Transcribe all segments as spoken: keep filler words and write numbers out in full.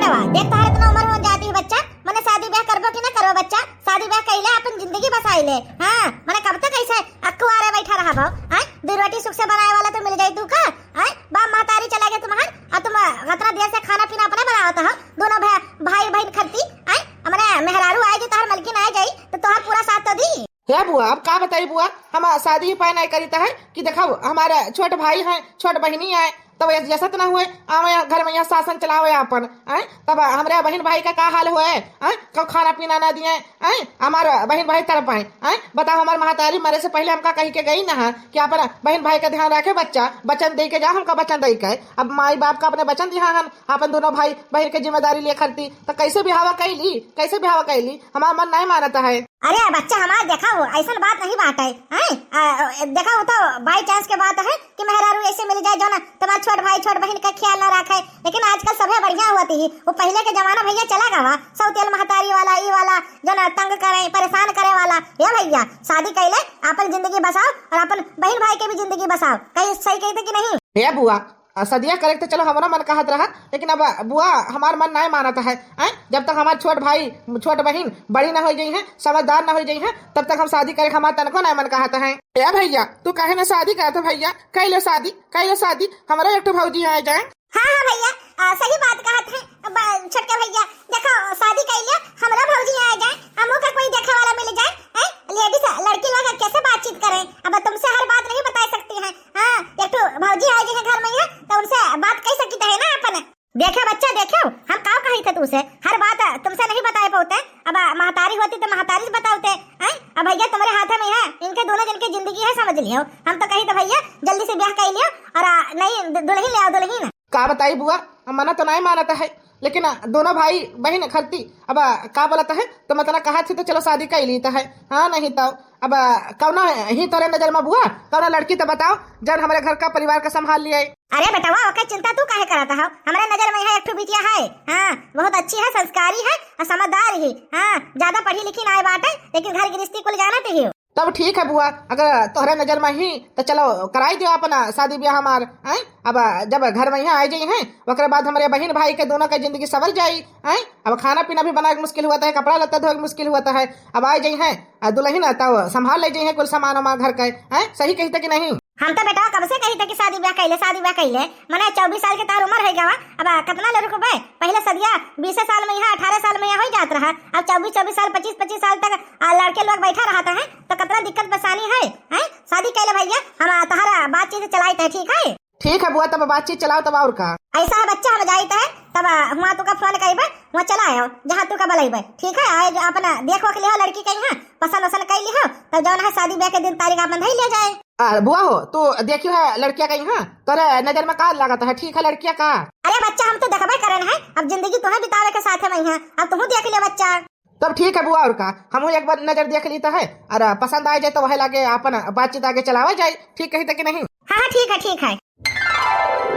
देख, तोहार इतना उम्र हो जाती है बच्चा, मने शादी ब्याह करबो कि ना करबो बच्चा? शादी ब्याह कइले अपन जिंदगी बसाइले। हाँ, मने कब तक ऐसे अकुआरे बैठा रहबो? आय, दो रोटी सुख से बनाए वाला तो मिल जाई तू का? आय, बाप महतारी चला गए तुम्हार, और तुम अतना देर से खाना पीना अपने बनावत हो, दोनों भा-, भाई बहन खरती। आय, मने मेहरारू आए जी, तोहार मलकिन आए जाई, तो तोहार पूरा साथ तो दी। हे बुआ, अब का बताई बुआ, हम शादी ही पाए नहीं करीत है कि देखो, हमारे छोट भाई हैं, छोट बहिनी है, तब जैसा तो ना हुए, आवे घर में यहाँ शासन चलावे आपन, आय? तब हमरे बहिन भाई का का हाल हुए, आय? कब खाना पीना ना दिए, आय? हमार बहिन भाई तड़पाए, आय? बताओ, हमार महतारी मरे से पहले हमका कही के गई ना कि आपन बहिन भाई का ध्यान रखे बच्चा, वचन दे के जाओ, हमका वचन दे के। अब माई बाप का अपने वचन दिया हन, आपन दोनों भाई बहिन के जिम्मेदारी लिए खरती, तो कैसे बिहावा कैली, कैसे बिहावा कैली? हमार मन नहीं मानत है। अरे बच्चा हमार, देखा हो, ऐसन बात नहीं बाटे, हैं? आ, देखा हो तो by chance के बात है कि मेहरारू ऐसे मिल जाए जो ना तुम्हार छोट भाई छोट बहिन का ख्याल ना रखे, लेकिन आजकल सभे बढ़िया होती ही। वो पहले के जमाना भैया चला गवा, सौतेल महतारी वाला, ई वाला, जो ना तंग करे, परेशान करे वाला। ये भैया शादी कैले, अपन जिंदगी बसाओ और अपन बहिन भाई के भी जिंदगी बसाओ। कहीं सही कही थे कि नहीं? हे बुआ, आ, सदिया करे के तो चलो हमारा मन कहत रहा, लेकिन अब बुआ हमार मन नहीं मानत है। आय, जब तक हमार छोट भाई, छोट बहिन बड़ी ना हो गई हैं, समझदार ना हो गई हैं, तब तक हम शादी करे के हमार तनको नहीं मन कहत है। ए भैया, तू काहे ना शादी करत है भैया? कह लो शादी, कह लो शादी, हमारा एक ठो भौजी आ जाए। हाँ हाँ भैया, आ, सही बात कहत है। अब छोटके भैया, देखो शादी कर लियो, हमारा भौजी आ जाए, हमू का कोई देखे वाला मिल जाए, हैं? लेडीज लड़की लोग कैसे बातचीत करें? अब तुमसे हर बात नहीं बता सकती हैं। हाँ, एक ठो भौजी आ जाए घर में यहाँ, तो उनसे बात कर सकते हैं ना अपन। देखे बच्चा, देखे, हम का कही थे तुमसे, हर बात तुमसे नहीं बताए पाते। अब महतारी होती तो महतारी से बताते हैं। अब भैया तुम्हारे हाथ में है, इनके दोनों जन की जिंदगी है, समझ लियो। हम तो कही थे भैया जल्दी से ब्याह कर लियो और आ, नहीं दु-, दुल्हन ले आओ, दुल्हन। का बताई बुआ, मना तो नहीं मानत है, लेकिन दोनों भाई बहिन खरती अब का बोलत है, तो मतलब कहा थी तो चलो शादी कर ली तो है। हाँ, नहीं तो अब कौना ही तोरे नजर में बुआ, कौना लड़की तो बताओ जौन हमारे घर का परिवार का संभाल लिए। अरे बेटवा, ओके चिंता तू काहे करत हो? हमारे नजर में यहाँ एक ठो बिटिया है। हाँ, बहुत अच्छी है, संस्कारी है और समझदार ही। हाँ, ज्यादा पढ़ी लिखी ना बाटे, लेकिन घर गृहस्थी कुल जानत ही। तब ठीक है बुआ, अगर तोहरे नजर में ही तो चलो कराई दियो अपना शादी ब्याह हमार, हैं? अब जब घर में यहाँ आ जाई हैं, ओकरे बाद हमारे बहिन भाई के दोनों के जिंदगी सवर जाई, हैं? अब खाना पीना भी बनाए के मुश्किल हुआ है, कपड़ा लत्ता धोए के मुश्किल हुआ है। अब आ जाई हैं, आ दुल्हन तब संभाल ले जाई हैं कुल सामान वामान घर के, हैं? सही कही थे कि नहीं? हम तो बेटा कब से कही थे कि शादी ब्याह कैले, शादी ब्याह कैले, मने चौबीस साल के तार उम्र है गवा, अब कितना ले रुकबे? पहले सदिया बीस साल में यहाँ, अठारह साल में यहाँ हो जात रहा, अब चौबीस, चौबीस साल, पच्चीस, पच्चीस साल तक आ, लड़के लोग बैठा रहता है, तो कितना दिक्कत परेशानी है, हैं? शादी कैले भैया, हम, आ, तोहरा बातचीत चलाइत है, ठीक है? ठीक है बुआ, तब बातचीत चलाओ, तब और का। ऐसा है बच्चा, हम जाइत है, तब, आ, हुआ तू का फोन करबे, हुआ चला आओ, जहाँ तू का बुलाइबे, ठीक है? आए जो अपना देख वख लिहो लड़की के यहाँ, पसंद वसंद कर लिहो, तब जौन है शादी ब्याह के दिन तारीख अपन धई ले जाए। आ, बुआ हो, तू देखियो है लड़किया के यहाँ, तोरे नजर में का लागत है, ठीक है लड़किया का? अरे बच्चा, हम तो देखबे करन है, अब जिंदगी तुम्हें बितावे के साथ है मैं यहाँ, अब तुहू देख लियो बच्चा। तब ठीक है बुआ, और का, हमहू एक बार नजर देख ली तो है, और पसंद आ जाए तो वह लागे अपन बातचीत आगे चलावा जाए, ठीक कही थे कि नहीं? हाँ हाँ, ठीक है, ठीक है।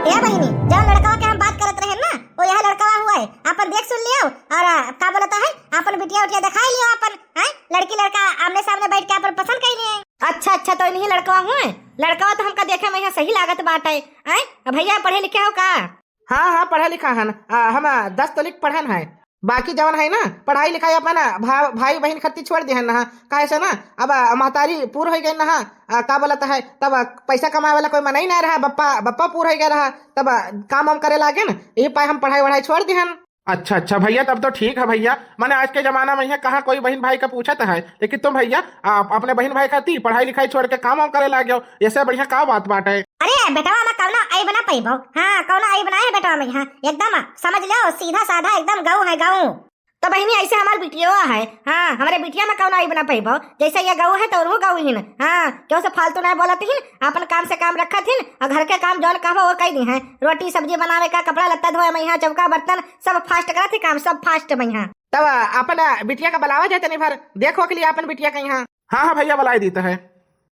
ए बहिनी, जौन लड़कवा के हम बात करत रहे ना, वो यह लड़कवा हुआ है, अपन देख सुन लियो, और का बोलता है, अपन बिटिया उटिया दिखाई लियो अपन, हैं? लड़की लड़का आमने सामने बैठ के अपन पसंद कर लिए। अच्छा अच्छा, तो इन्हीं लड़कवा हुए, लड़कवा तो हमका देखे में यहाँ सही लागत बाटे, हैं? भैया पढ़े लिखे हो का? हाँ हाँ, पढ़ा लिखा हन। आ, हम दस तलिक पढ़न है, बाकी जवन है ना पढ़ाई लिखाई अपन भा-, भाई बहिन खत्ती छोड़ दिहन ना। काहे से ना, अब आ, महतारी पूर हो गई ना। आ, का बोलत है, तब आ, पैसा कमाए वाला कोई मनई ना रहा, बप्पा बप्पा पूर हो गया रहा, तब आ, काम वाम करे लागे न, यही पाए हम पढ़ाई वढ़ाई छोड़ दिहन। अच्छा अच्छा भैया, तब तो ठीक है भैया, माने आज के जमाना में यहाँ कहाँ कोई बहिन भाई का पूछत है, लेकिन तुम भैया आप अपने बहिन भाई खाती पढ़ाई लिखाई छोड़ के काम वाम करे लागे हो, ऐसे बढ़िया का बात बाटे? अरे बेटवा में कौनो अइब ना पइबो। हाँ, कौनो अइब ना है बेटवा में, हाँ, एकदम समझ लो, सीधा साधा एकदम गऊ है, गऊ। तो बहिनी, ऐसे हमार बिटिया है, हाँ, हमारे बिटिया में कौनो अइब ना पइबो। जैसे ये गऊ है तो उनहू गऊ हिन। हाँ, क्यों से फालतू ना बोलत हिन, अपन काम से काम रखत हिन और घर के काम जौन कहबो वो कह दी हैं। रोटी सब्जी बनावे का, कपड़ा लत्ता धोए में, यहाँ चौका बर्तन सब फास्ट करत ही काम, सब फास्ट में यहाँ। तब अपन बिटिया का बुलावा जाए तनी भर, देखो के लिए अपन बिटिया के यहाँ। हाँ हाँ भैया, बुलाई दी तो है।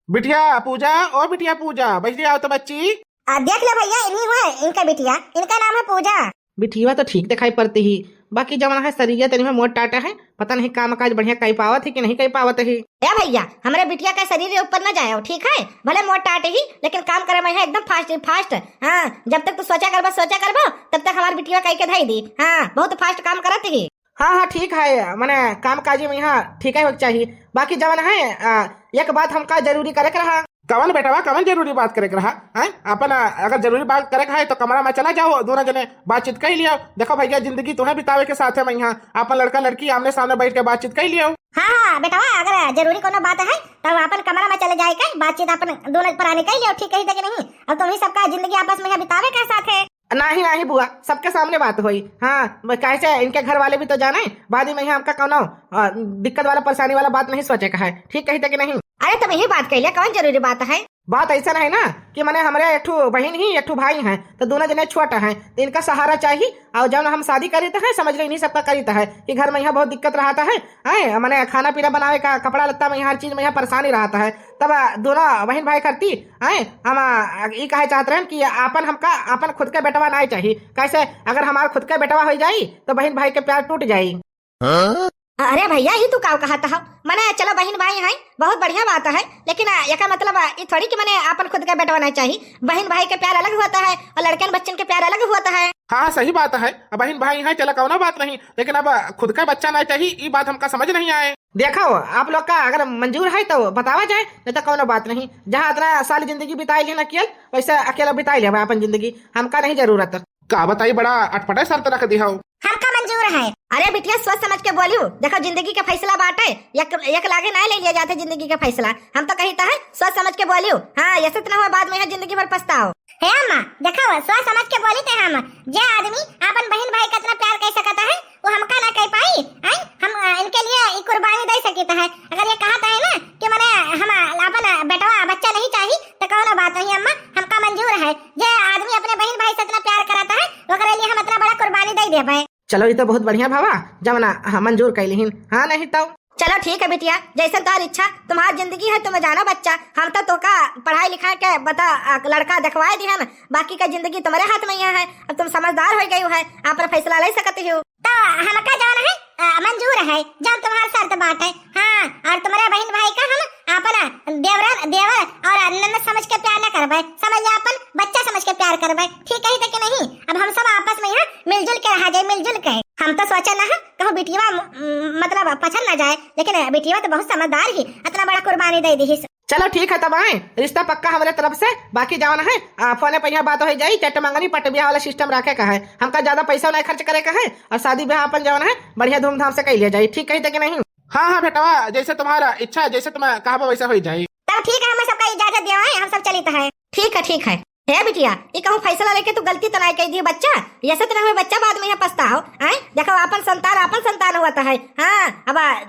बिटिया पूजा, ओ बिटिया पूजा, बैठ जाओ तो बच्ची। आ, देख ले भैया, इन्हीं हुए, इनका बिटिया, इनका नाम है पूजा। बिटिया तो ठीक दिखाई पड़ती ही, बाकी जवन है शरीर तनी में मोट टाट है, पता नहीं काम काज बढ़िया कई पावत है कि नहीं कई पावत है। ए भैया, हमरे बिटिया का शरीर के ऊपर न जायो, ठीक है? भले मोट टाट ही, लेकिन काम करे में है एकदम fast fast। हाँ, जब तक तू सोचा करबा, सोचा करबा, तब तक हमार बिटिया कई के धई दी। हाँ, बहुत fast काम करत ही। हाँ, हाँ, ठीक है, मने काम काजी में यहाँ ठीक है होके चाहिए। बाकी जवन है, आ, एक बात हमका जरूरी करे के रहा। कवन बेटवा, कवन जरूरी बात करे के रहा? हैं? अपन, आ, अगर जरूरी बात करे के है तो कमरा में चला जाओ, दोनों जने बातचीत कर लियो। देखो भैया, जिंदगी तुम्हें बितावे के साथ है, मैं यहाँ अपन लड़का लड़की आमने सामने बैठ के बातचीत कर लियो। हाँ, हाँ, बेटवा, अगर जरूरी कोनो बात है तब अपन कमरा में चले जाए के बातचीत अपन दोनों परानी कर लियो, ठीक कही थे कि नहीं? अब तुम्ही सबका जिंदगी आपस में यहाँ बितावे के साथ है। नाही, नाही बुआ, सबके सामने बात होई। हाँ, ब-, काहे से इनके घर वाले भी तो जाने, बाद में यहाँ हमका कौनो, अ, दिक्कत वाला, परेशानी वाला बात नहीं सोचे का है। ठीक कही थे कि नहीं? अरे, तब यही बात कह लिया, कौन जरूरी बात है? बात ऐसा नहीं ना कि मने हमरे एक ठो बहिन ही, एक ठो भाई हैं, तो दोनों जने छोट हैं, तो इनका सहारा चाहिए। और जब हम शादी करी तो है, समझ ले, इन्हीं सबका करी तो है कि घर में यहाँ बहुत दिक्कत रहता है, हैं, मने खाना पीना बनावे का, कपड़ा लत्ता में यहाँ, हर चीज में यहाँ परेशानी रहता है। तब, अ, दोनों बहिन भाई करती, हैं, हम, अ, ई कहे चाहत रहन कि आपन हमका, आपन खुद के बेटवा नाय चाही। कैसे, अगर हमार खुद के बेटवा हो जाई, तो बहिन भाई के प्यार टूट जाई। हाँ? अरे भैया, ई तू का कहत हो? मने चलो बहिन भाई हैं, बहुत बढ़िया बात है, लेकिन, अ, एका मतलब, अ, ई थोड़ी कि मने आपन खुद के बेटवा नाय चाही। बहिन भाई के प्यार अलग होता है और लड़कन बच्चन के प्यार अलग होता है। हाँ, सही बात है। अब बहिन भाई हैं, चलो कौनो बात नहीं, लेकिन अब खुद का बच्चा नाय चाही, ई बात हमका समझ नहीं आए। देखो, आप लोग का अगर मंजूर है तो बतावा जाए, नहीं तो कौनो बात नहीं। जहाँ इतना साल जिंदगी बिताई लेना अकेल, वैसे अकेला बिताई लेबा अपन जिंदगी, हमका नहीं जरूरत। का बताई, बड़ा अटपटे शर्त रख दी हो। हमका मंजूर है। अरे बिटिया, सोच समझ के बोलियो। देखो, जिंदगी के फैसला बाटे, एक, एक लागे ना ले लिया जाते जिंदगी के फैसला। हम तो कही तो है, सोच समझ के बोलियो। हाँ, ऐसे तो ना हो बाद में यहाँ जिंदगी भर पछताओ। हे अम्मा, देखो, सोच समझ के बोली थे हम। जे आदमी अपन बहिन भाई का इतना प्यार कर सकता है, वो हमका ना कह पाई, हैं? हम, अ, इनके लिए ई कुर्बानी दे सकित है। अगर ये कहत है ना कि मने हम अपन बेटवा बच्चा नहीं चाही, तो कौनो बात नहीं अम्मा, हमका मंजूर है। जे आदमी अपने बहिन भाई से इतना प्यार करत है, ओकरे लिए हम इतना बड़ा कुर्बानी दे देबे। चलो, ई तो बहुत बढ़िया भवा, जवना, हाँ, मंजूर कैलिहिन। हाँ, नहीं तो। चलो ठीक है बिटिया, जैसन तोहार इच्छा, तुम्हार जिंदगी है, तुम जानो बच्चा। हम तो तोका पढ़ाई लिखाई के बता, अ, लड़का देखवाए दिहन, बाकी का जिंदगी तुम्हारे हाथ में ही है। अब तुम समझदार हो गई हो, अपन फैसला ले सकती हो। तो हमका जवन है, अ, मंजूर है, जब तुम्हार शर्त बात है। हाँ, और तुम्हारे बहन भाई का हम अपना देवरन, देवर और ननद समझ के प्यार न करबे, समझ ले, अपन बच्चा समझ के प्यार करबे। ठीक कही थे कि नहीं? अब हम सब आपस में यहाँ मिलजुल के रहा जाए, मिलजुल के। हम तो सोचा ना है, कहूँ बिटिया म-, म-, मतलब पछन ना जाए, लेकिन बिटिया तो बहुत समझदार ही, इतना बड़ा कुर्बानी दे दी। चलो ठीक है, तब आए, रिश्ता पक्का हमारे तरफ से। बाकी जवन है, आ, फोने पे यहाँ बात हो जाई, चट मंगनी पट ब्याह वाला सिस्टम रखे का है। हमका ज्यादा पैसा नहीं खर्च करे का है और शादी ब्याह अपन जवन है बढ़िया धूमधाम से कर लिया जाई। ठीक कही थे कि नहीं? हाँ, हाँ बेटवा, जैसे तुम्हारा इच्छा, जैसे तुम कहबो वैसे हो जाई। तब ठीक है, हम सबका इजाजत दिया है, हम सब चलित है। ठीक है, ठीक है। हे बिटिया, ई कहूँ फैसला लेके तू गलती तो नहीं कह दी बच्चा, ऐसे तो ना हुए बच्चा बाद में यहाँ पछताओ। आए देखो, आपन संतान, आपन संतान हुआ तो है। हाँ, अब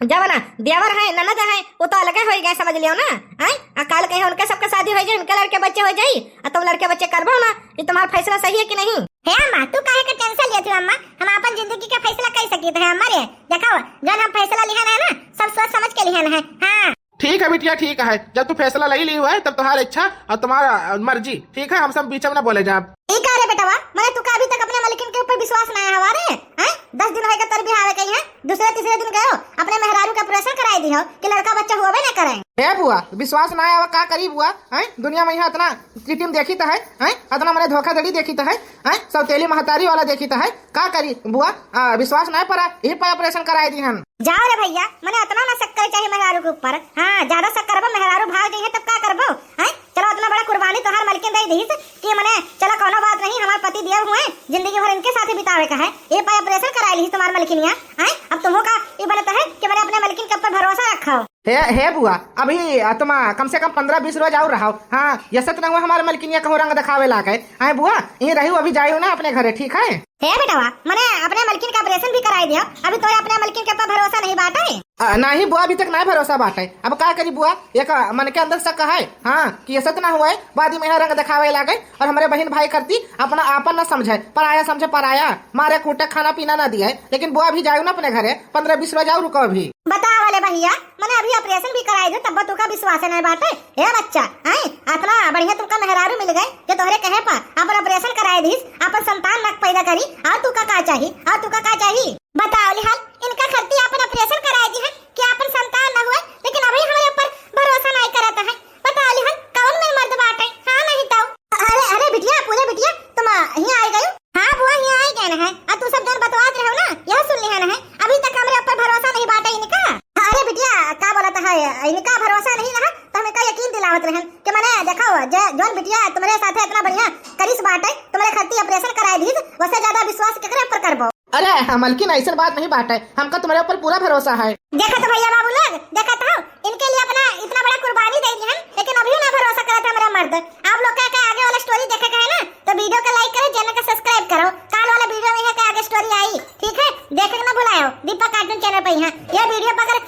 जवन देवर है, ननद है, वो तो अलगे हो गए, समझ लियो ना। हैं? आ काल कहीं उनके सबके शादी हो जाए, उनके लड़के बच्चे हो जाई, आ तुम लड़के बच्चे करबो ना। ये तुम्हारा फैसला सही है कि नहीं? हे अम्मा, तू काहे के टेंशन लेती हो अम्मा? हम अपन जिंदगी का फैसला कर सकी थे अम्मा रे। देखो, जौन हम फैसला लिहन है ना, सब सोच समझ के लिहन है। हाँ। ठीक है बिटिया, ठीक है, जब तू फैसला ले ली हुआ है तब तुम्हारी इच्छा और तुम्हारा, अ, मर्जी। ठीक है, हम सब बीच में ना बोले जाब। ई का रे बेटवा, मने तू का अभी तक अपने मलकिन के ऊपर विश्वास ना आया हवा रे? हैं? दस दिन होए के तर भी आवे कहीं है, दूसरे तीसरे दिन गयो, अपने मेहरारू के ऑपरेशन कराई दी हो कि लड़का बच्चा हुआ ना करे। हे बुआ, विश्वास ना आवा, का करी बुआ? हैं? दुनिया में यहाँ इतना क्रिटिम देखी तो है, हैं? इतना मने धोखाधड़ी देखी तो है, हैं? सौतेली महतारी वाला देखी तो है, का करी बुआ? आ, विश्वास ना पड़ा, यही पे ऑपरेशन कराई दी हम। जाओ रे भैया, मने इतना ना शक करे चाहिए मेहरारू के ऊपर। हाँ, ज्यादा शक करबो, मेहरारू भाग जाइए तब का करबो? हैं? चलो, इतना बड़ा कुर्बानी तोहार मलकिन दे दीस कि मने चलो कौनो बात नहीं, हमार पति देव हुए, जिंदगी भर इनके साथ ही बितावे का है। ये पे ऑपरेशन कराई ली तुम्हार मलकिनिया, हैं? अब तुमको का ये बनता है कि मने अपने मलकिन के ऊपर भरोसा रखो। हे, हे बुआ, अभी, आ, तुम, आ, कम से कम पन्द्रह बीस रोज और रहो। हाँ, ऐसे तो ना हुआ हमारे मलकिनिया कहूँ रंग दिखावे लागे। हैं बुआ, यहीं रही, अभी जाइयो ना अपने घरे, ठीक है? हे बेटवा, मने अपने मलकिन का ऑपरेशन भी कराई दियो, अभी तोरे अपने मलकिन के ऊपर भरोसा नहीं बाटे। अ, नाही बुआ, अभी तक नाही भरोसा बाटे। अब का करी बुआ, एक मन के अंदर शक है, हाँ, कि ऐसा तो ना हुआ है, बाद में यहाँ रंग दिखावे लागे और हमरे बहिन भाई करती अपना आपन ना समझे, पराया समझे पराया, मारे कूटे, खाना पीना ना दिए। लेकिन बुआ, अभी जाओ ना अपने घरे, पन्द्रह बीस रोज और रुको अभी। बतावा ले भैया, मने अभी operation भी कराई दे, तब तू का विश्वास नहीं बाटे? हे बच्चा, हैं? इतना बढ़िया तुमका मेहरारू मिल गए, जो तोहरे कहे पर अपन operation कराई दीस, अपन संतान ना पैदा करी, और तू का का चाही, और तू का का चाही? बताओ लिहाल, इनका खरती अपन operation कराए दिहन कि अपन संतान न हुए, लेकिन अभी हमरे ऊपर भरोसा नहीं करत है। बताओ लिहाल, कौन में मर्द बाटे? हाँ नहीं तो। अरे, अरे बिटिया, पूजा बिटिया, तुम हियाँ आइ गयो? हाँ बुआ, हियाँ आइ गए न है। अब तू सब जौन बतवात रहो ना, यह सुन लिहन है। अभी तक हमरे ऊपर भरोसा नहीं बाटे इनका। अरे बिटिया, का बोलत है, इनका भरोसा नहीं रहा, तो हम इनका यकीन दिलावत रहन कि मने देखो, जे, जौन बिटिया तुम्हरे साथे इतना बढ़िया करिस बाटे, तुम्हरे खरती operation कराए दीस, वसे ज्यादा विश्वास केकरे ऊपर करबो? अरे मलकिन, ऐसन बात नहीं बाटे, हमका तुम्हरे ऊपर पूरा भरोसा है। देखत हो भैया बाबू लोग, देखत हो, इनके लिए अपना इतना बड़ा कुर्बानी दे दिहन, लेकिन अभी ना भरोसा करत हमरे मर्द। आप लोग का, का आगे वाला story देखे के है ना, तो video का like करो, channel का subscribe करो। काल वाला video में है का आगे story आई, ठीक है, देखे के ना भुलायो दीपक cartoon channel पे। यहाँ ये video पर अगर